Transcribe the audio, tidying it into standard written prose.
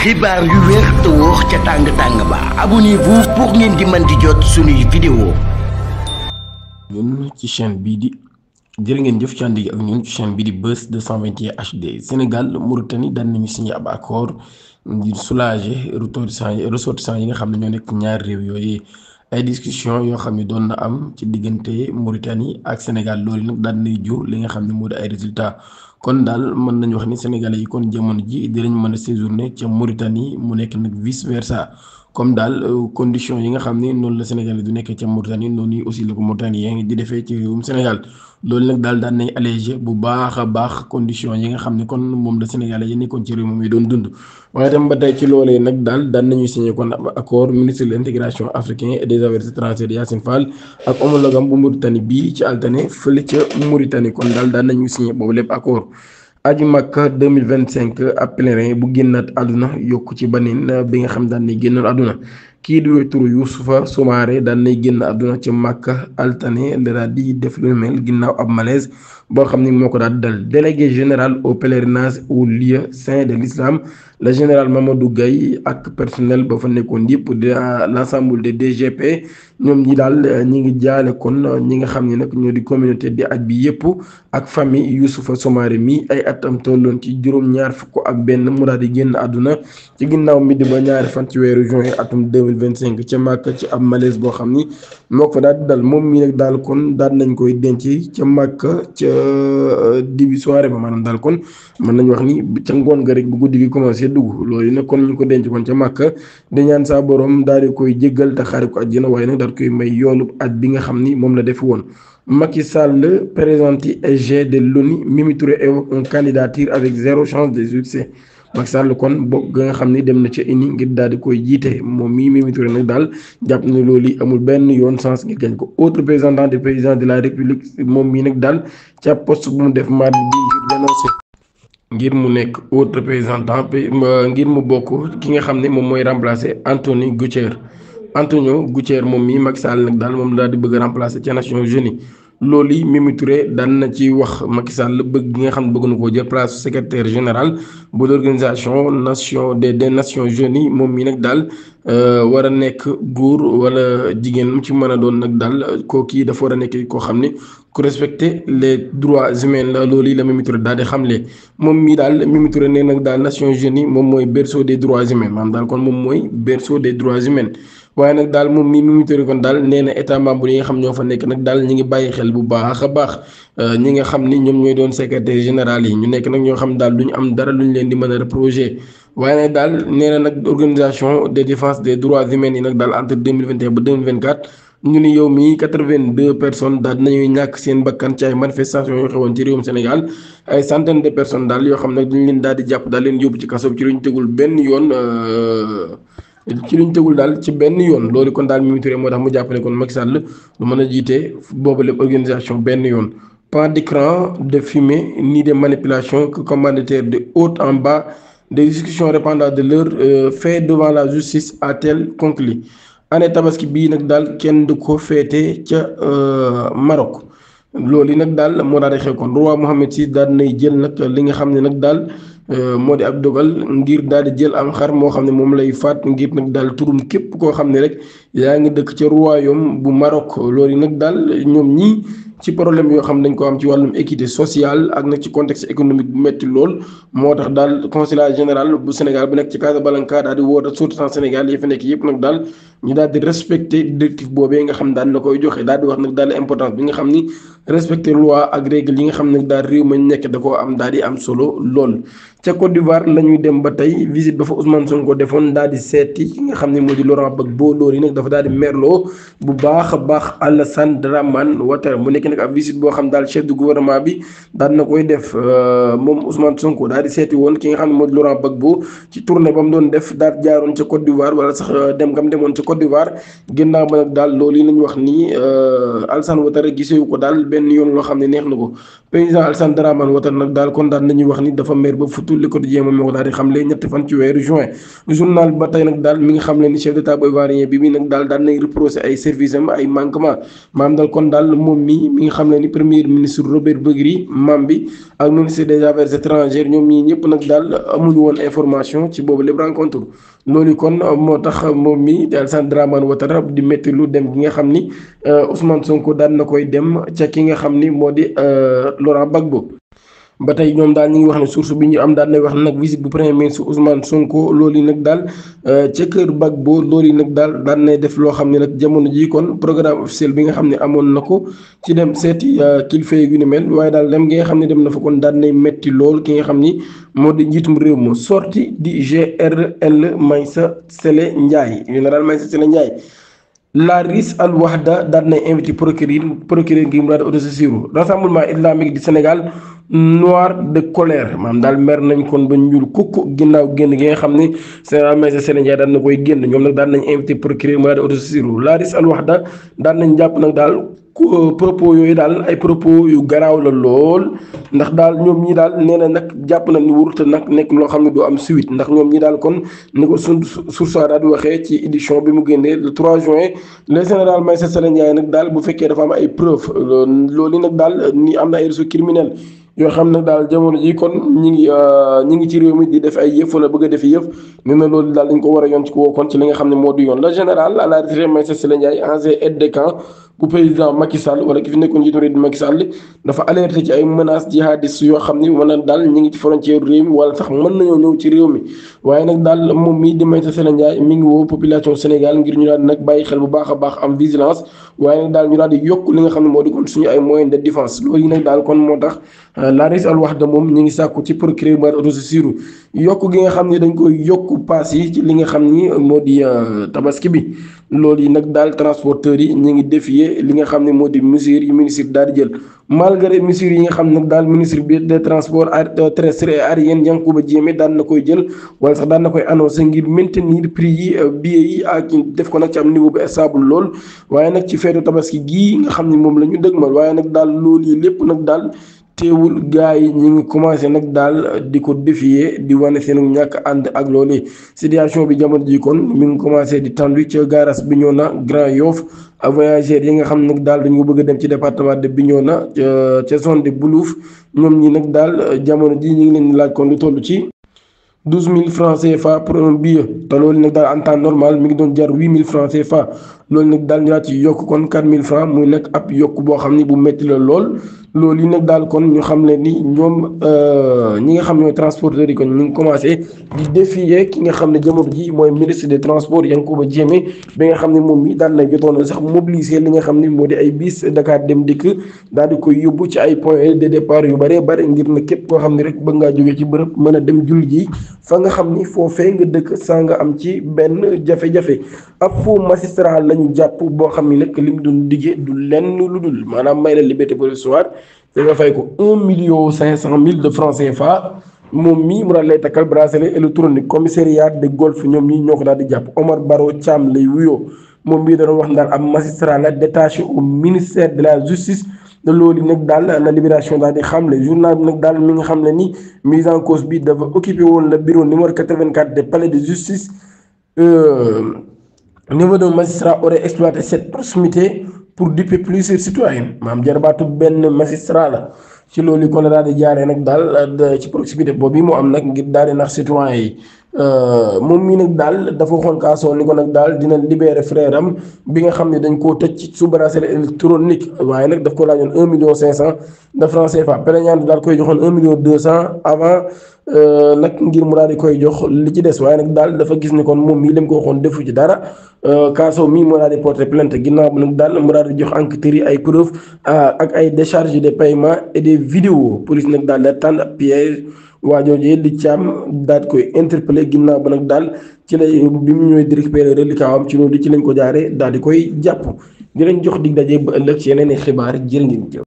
xibaar yu wér te wóor ca tàng-tàng ba abonnez-vous pour ngeen di mën di jot suñuy vidéo. ñun ci chaîne bii di jërë ngeen jëf ci ànd ak ñun ci chaîne bii di Buzz 221 HD Sénégal Mauritanie daan nañu signé ab accord ngir soulager ressortissants yi nga xam ne ñoo nekk ñaari réew yooyu ay discussion yoo xam ne doon na am ci diggante Mauritanie ak Sénégal loolu nag daan nay jur li nga xam ne moo di ay résultats. kon daal mën nañu wax ni sénégalais yi kon jamono ji dinañ mën a séjourner ca Mauritanie mu nekk nag vice versa comme daal condition yi nga xam ne noonu la sénégalais du nekkee ca Mauritanie noonu aussi la ko mauritanien di defee ci réewum Sénégal loolu nag daal daan nañ allégé bu baax a baax condition yi nga xam ne kon moom la sénégalais yi nekkoon ci réew moom yi doon dund waaye tam ba tey ci loolee nag daal daan nañuy signé kon accord ministre de l'intégration africain et des affaires étrangères Yassine Fall ak homologam bu Mauritanie bii ci altane fële ca Mauritanie kon daal daan nañuy signé boobu lépp accord aju Makka 2025 ab pèlerin bu génnaat àdduna yokku ci baneen bi nga xam daan nay génnoon àdduna kii di woy turu Youssoufa Soumaré daan nay génn àdduna ci Makka altane la daal di def lu mel ginnaaw ab malaise boo xam ni moo ko daal dal délégué général au pèlerinage au lieu saint de l'islam le général Mamadou Gaye ak personnel ba fa nekkoon yëpp de l'ensemble des DGP ñoom ñi daal ñi ngi jaale kon ñi nga xam ne nag ñoo di communauté di aj bi yëpp ak famille Youssoufa Soumaré mi ay atam tolloon ci juróom-ñaar fukk ak benn mu daal di génn àdduna ci ginnaaw midi ba ñaari fan ci weeru juin atum 2025 ca Makka ci ab malaise boo xam ni moo ko fa daal di dal moom mii nag daal kon daal nañ koy denc ca Makka ca début soirée ba maanaam daal kon mën nañu wax ni ca ngoon ga rek bu guddi gi commencé dugg loolu nag kon ñu ko denc kon ca Makka di ñaan saa borom daal di koy jéggal te xaari ko àjjana waaye nag daal koy may yoolu aj bi nga xam ni moom la def woon. Macky Sall présenté SG de l'ONU Mimi Touré évoque une candidature avec zéro chance de succès. Macky Sall kon bokk nga xam ni dem na ca UNI ngir daal di koy jiite moom mii Mimi Touré nag daal jàpp na loolu amul benn yoon chance ngir gañ ko autre représentant du président de la république moom mii nag daal ca poste bu mu def mardi bi ngir dénoncé ngir mu nekk autre représentant ngir mu bokk ki nga xam ne moom mooy remplacer Antonio Guterres moom mii Macky Sall nag daal moom daal di bëgg a remplacer ca Nations Unies loolu yi Mimi Touré daan na ci wax Macky Sall bëgg gi nga xam ne bëgg na koo jël place secrétaire général bu l'organisation des Nations Unies moom mii nag daal war a nekk góor wala jigéen mu ci mën a doon nag daal kooku dafa war a nekk koo xam ne ku respecter les droits humains la loolu yi la Mimi Touré daal di xamle moom mii daal Mimi Touré nee nag daal Nations Unies moom mooy berceau des droits humains maanaam daal kon moom mooy berceau des droits humains waaye nag daal moom mii Mimi Touré kon daal nee na état membre yi nga xam ñoo fa nekk nag daal ñi ngi bàyyi xel bu baax a baax ñi nga xam ni ñoom ñooy doon secrétaire général yi ñu nekk nag ñoo xam daal duñu am dara luñ leen di mën a reprocher waaye nag daal nee na nag organisation de défense des droits humains yi nag daal entre 2021 ba 2024 ñu ni yow mii 82 personnes daal dinañuy ñàkk seen bakkan ci ay manifestations yoo xewoon ci réewum Sénégal ay centaines de personnes daal yoo xam nag dañ leen daal di jàpp daal leen yóbbu ci kaso bi ci luñ tegul benn yoon daal ci benn yoon loolu kon daal Mimi Touré moo tax mu jàpp ne kon Macky Sall lu mën a jiite boobu lépp organisation benn yoon pas d'écran de fumée ni de manipulation que commanditaire de haut en bas des discussions répandant de leur fait devant la justice a-t-elle conclu année tabaski bii nag daal kenn du ko féete ca Maroc loolu yi nag daal moo daal di xew kon roi Mohammed VI daal nay jël nag li nga xam ne nag daal moo di ab dogal ngir daal di jël am xar moo xam ne moom lay faat ngir nag daal turum képp koo xam ne rek yaa ngi dëkk ca royaume bu Maroc loolu yi nag daal ñoom ñii ci problème yoo xam dañ ko am ci wàllum équité sociale ak nag ci contexte économique bu metti lool moo tax daal consulat général bu Sénégal bu nekk ci Casablanca daal di woote surtout Sénégal yi fa nekk yëpp nag daal ñu daal di respecté directive boobee nga xam daal na koy joxe daal di wax nag daal importance bi nga xam ni respecté loi ak règle yi nga xam ne daal réew ma nekk da koo am daal di am solo lool. ca Côte d'Ivoire la ñuy dem ba tey visite ba fa Ousmane Sonko defoon daal di seeti ki nga xam ne moo di Laurent Gbagbo loolu yi nag dafa daal di merloo bu baax a baax Alassane Dramane Ouattara mu nekk nag ab visite boo xam daal chef du gouvernement bi daal na koy def moom Ousmane Sonko daal di seeti woon ki nga xam ne moo di Laurent Gbagbo ci tournée ba mu doon def daal jaaroon ca Côte d'Ivoire wala sax dem gam demoon ca Côte d'Ivoire ginnaaw ba nag daal loolu yi lañu wax ni Alassane Ouattara gisewu ko daal benn yoon loo xam ne neex na ko président Alassane Dramane Ouattara nag daal kon daal nañuy wax ni dafa mer ba futu Le Quotidien moom moo ko daal di xamle ñetti fan ci weeru juin journal ba tey nag daal mi ngi xamle ni chef d'état ivoirien bi nag daal nay reproché ay services am ay manquement maanaam daal kon daal moom mi mi nga xam ne ni premier ministre Robert Beghri Mambi ak ministre des affaires étrangères ñoom ñii ñëpp nag daal amuñu woon information ci boobu lépp rencontre loolu kon moo tax moom mi Alassane Dramane Ouattara di métti lu dem gi nga xam ni Ousmane Sonko daan na koy dem ca ki nga xam ni moo di Laurent Gbagbo. ba tey ñoom daal ñu ngi wax ne source bi ñu am daal nay wax nag visite bu premier ministre Ousmane Sonko loolu yi nag daal ca kër Gbagbo loolu yi nag daal daan nay def loo xam ne nag jamono ji kon programme officiel bi nga xam ne amoon na ko ci dem seeti kilifa yu ni mel waaye daal dem gi nga xam ne dem na fa kon daan nay metti lool ki nga xam ni moo di njiitum réew ma sorti di GRL Meïssa Sélé Ndiaye général Meïssa Sélé Ndiaye. Laris Al Wahda daan nay invité procureur ngir mu daal di autosaisir rassemblement islamique du Sénégal noir de colère maanaam daal mer nañ kon ba ñuul kukk ginnaaw génn gi nga xam ne général Meïssa Sélé Ndiaye daan na koy génn ñoom nag daan nañ invité procureur mu daal di autosaisir Laris Al Wahda daan nañ jàpp nag daal propos yooyu daal ay propos yu garaaw la lool ndax daal ñoom ñi daal nee na nag jàpp na ni wurta nag nekk loo xam ne du am suite ndax ñoom ñi daal kon ni ko source daal di waxee ci édition bi mu génnee le 3 juin le général Meïssa Sélé Ndiaye nag daal bu fekkee dafa am ay preuve loolu nag daal ni am na ay réseau criminel yoo xam ne daal jamono ji kon ñi ngi ci réew mi di def ay yëf wala bëgg a def yëf nee na loolu daal dañ ko war a yoon ci ko kon ci li nga xam ne moo di yoon le général à la retraite Meïssa Sélé Ndiaye ancien aide de camp bu président Macky Sall wala ki fi nekkoon njiitu réew mi Macky Sall dafa alerté ci ay menaces jihadistes yoo xam ni wala daal ñu ngi ci frontière réew mi wala sax mën nañoo ñëw ci réew mi waaye nag daal moom mii di Meïssa Sélé Ndiaye mi ngi woo population Sénégal ngir ñu daal nag bàyyi xel bu baax a baax am vigilance waaye nag daal ñu daal di yokk li nga xam ne moo di kon suñu ay moyens de défense loolu yi nag daal kon moo tax Laris Al Wahda moom ñu ngi sàkku ci procureur mu autosaisir yokk gi nga xam ne dañ koy yokk paas yi ci li nga xam ni moo di tabaski bi loolu yi nag daal transporteurs yi ñu ngi défier li nga xam ne moo di mesures yi ministre daal di jël malgré mesures yi nga xam ne nag daal ministre bi des transports terrestres et aériens Yankhoba Diémé daan na koy jël wala sax daan na koy annoncé ngir maintenir prix yi billets yi ak def ko nag ci am niveau bu stable lool waaye nag ci feetu tabaski gii nga xam ne moom la ñu dëgmal waaye nag daal loolu yi lépp nag daal teewul gars yi ñu ngi commencé nag daal di ko défier di wane seen ñàkk ànd ak loolu situation bi jamono ji kon mi ngi commencé di tendu ca garas Bignona Grand Yoff ak voyageurs yi nga xam nag daal dañu bëgg a dem ci département de Bignona ca zone de Boulouf ñoom ñi nag daal jamono ji ñu ngi leen di laaj kon lu toll ci 12 000 francs CFA pour un billet te loolu nag daal en temps normal mi ngi doon jar 8 000 francs CFA loolu nag daal ñu daal ci yokk kon 4 000 francs muy nag ab yokk boo xam ni bu métti la lool loolu yi nag daal kon ñu xam leen ni ñoom ñi nga xam ñooy transporteurs yi kon ñu ngi commencé di défier ki nga xam ne jamono ji mooy ministre des transports Yankhoba Diémé bi nga xam ne moom mi daal na jotoon na sax mobiliser li nga xam ne moo di ay bus Dakar Dem Dikk daal di koy yóbbu ci ay points de départ yu bëree bëri ngir na képp koo xam ne rek bëgg ngaa jógee ci bërëb mën a dem julli ji fa nga xam ni foofee nga dëkk saa nga am ci benn jafe-jafe ab faux magistrat la ñu jàpp boo xam ni nag lim doon diggee du lenn lu dul maanaam may la liberté provisoire da nga fay ko 1,5 million de francs CFA moom mii mu daal lay takkal bracelet électronique commissariat de golf ñoom ñii ñoo ko daal di jàpp Omar Baro Thiam lay wuyoo moom mii da doon wax daal am magistrat la détaché au ministère de la justice de loolu nag daal la libération daal di xamle journal bi nag daal mi nga xam ne ni mise en cause bi dafa occupé woon le bureau numéro 84 de palais de justice niveau d'un magistrat aurait exploité cette proximité pour duper plusieurs citoyens maam jarbaatu benn magistrat la ci loolu kon daal di jaaree nag daal ci proximité boobu mu am nag ngir daal di nax citoyens yi moom mii nag daal dafa waxoon kaasoo ni ko nag daal dina libérer frère am bi nga xam ne dañ koo tëj ci sous bracelet électronique waaye nag daf ko laajoon 1,5 million de francs CFA plaignant daal koy joxoon 1,2 million avant nag ngir mu daal di koy jox li ci des waaye nag daal dafa gis ni kon moom mii lim ko waxoon defu ci dara kaasoo mii moo daal di porter plainte ginnaaw bi nag daal mu daal di jox enquêteurs yi ay preuves ak ay décharges de paiement et des vidéos police nag daal da tànn ab piège waajoojee di Thiam daal di koy interpellé ginnaaw ba nag daal ci lay bi mu ñëwee di récupérer reliquat am ci loolu ci lañ ko jaaree daal di koy jàpp di leen jox dig daje ba ëllëg ci yeneen i xibaar jërë ngeen jëf